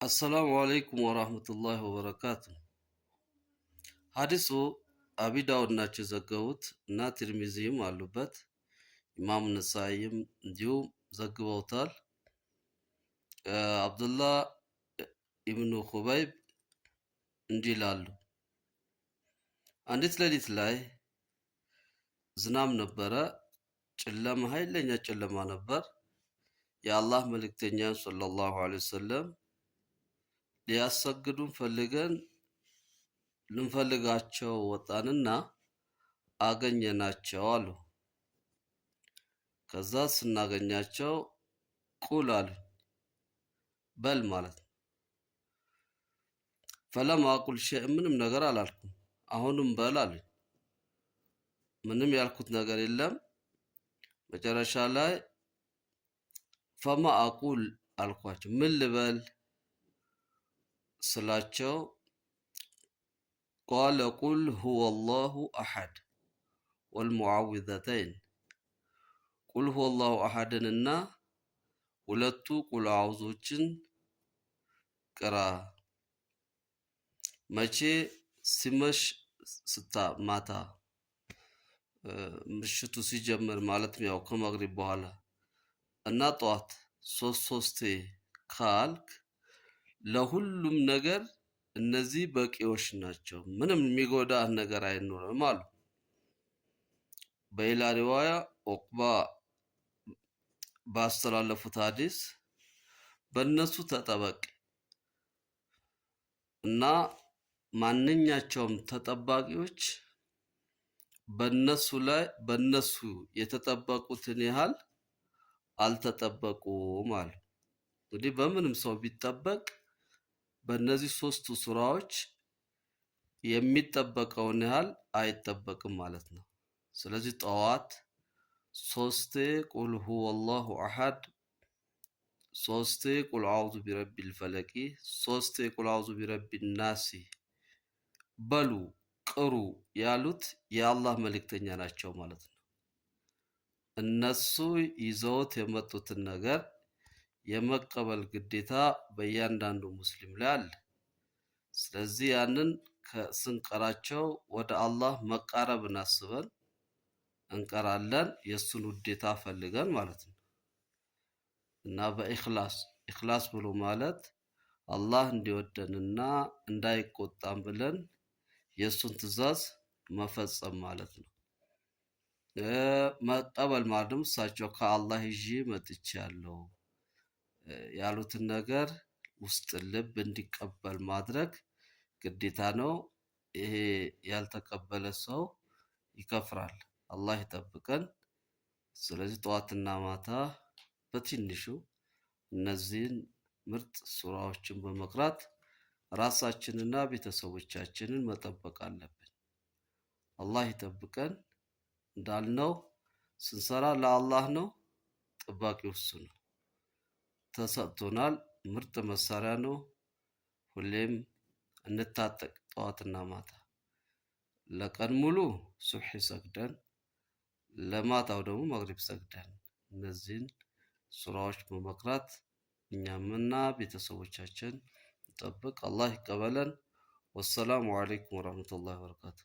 السلام عليكم ورحمة الله وبركاته። ሀዲሱ አቢ ዳውድ ናቸው የዘገቡት እና ትርሚዚም አሉበት። ኢማም ነሳኢም እንዲሁ ዘግበውታል። አብዱላህ ኢብኑ ኹበይብ እንዲህ ይላሉ። አንዲት ሌሊት ላይ ዝናብ ነበረ። ጨለማ፣ ኃይለኛ ጨለማ ነበር። የአላህ መልእክተኛ صلى الله عليه وسلم ሊያሰግዱን ፈልገን ልንፈልጋቸው ወጣንና አገኘናቸው አሉ። ከዛ ስናገኛቸው قل አሉ፣ በል ማለት ነው። فلم أقل شيء ምንም ነገር አላልኩም። አሁንም በል አሉኝ። ምንም ያልኩት ነገር የለም። መጨረሻ ላይ فما أقول አልኳቸው። ምን ልበል ስላቸው قال قل هو الله أحد والمعوذتين قل هو الله أحد ንና ሁለቱ ቁል አዑዞችን ቅራ። መቼ? ሲመሽ ስታ ማታ ምሽቱ ሲጀምር ማለትም ያው ከመግሪብ በኋላ እና ጠዋት ሶስት ሶስቴ ካልክ ለሁሉም ነገር እነዚህ በቂዎች ናቸው። ምንም የሚጎዳህ ነገር አይኖርም አሉ። በሌላ ሪዋያ ዑቅባ ባስተላለፉት ሀዲስ በእነሱ ተጠበቅ እና ማንኛቸውም ተጠባቂዎች በእነሱ ላይ በእነሱ የተጠበቁትን ያህል አልተጠበቁም አሉ። እንግዲህ በምንም ሰው ቢጠበቅ በእነዚህ ሶስቱ ሱራዎች የሚጠበቀውን ያህል አይጠበቅም ማለት ነው። ስለዚህ ጠዋት ሶስቴ قل هو الله أحد፣ ሶስቴ قل أعوذ برب الفلق፣ ሶስቴ قل أعوذ برب الناس በሉ ቅሩ ያሉት የአላህ መልእክተኛ ናቸው ማለት ነው። እነሱ ይዘውት የመጡትን ነገር የመቀበል ግዴታ በእያንዳንዱ ሙስሊም ላይ አለ። ስለዚህ ያንን ስንቀራቸው ወደ አላህ መቃረብን አስበን እንቀራለን፣ የእሱን ውዴታ ፈልገን ማለት ነው። እና በኢኽላስ፣ ኢኽላስ ብሎ ማለት አላህ እንዲወደንና እንዳይቆጣን ብለን የእሱን ትዕዛዝ መፈጸም ማለት ነው። መቀበል ማለት ደግሞ እሳቸው ከአላህ ይዤ መጥቻለሁ ያሉትን ነገር ውስጥ ልብ እንዲቀበል ማድረግ ግዴታ ነው። ይሄ ያልተቀበለ ሰው ይከፍራል። አላህ ይጠብቀን። ስለዚህ ጠዋትና ማታ በትንሹ እነዚህን ምርጥ ሱራዎችን በመቅራት ራሳችንና ቤተሰቦቻችንን መጠበቅ አለብን። አላህ ይጠብቀን። እንዳልነው ስንሰራ ለአላህ ነው፣ ጠባቂው እሱ ነው። ተሰጥቶናል። ምርጥ መሳሪያ ነው። ሁሌም እንታጠቅ ጠዋትና ማታ። ለቀን ሙሉ ሱብሒ ሰግደን ለማታው ደግሞ መግሪብ ሰግደን እነዚህን ሱራዎች በመቅራት እኛምና ቤተሰቦቻችን እንጠብቅ። አላህ ይቀበለን። ወሰላሙ አለይኩም ወረህመቱላሂ ወበረካቱ።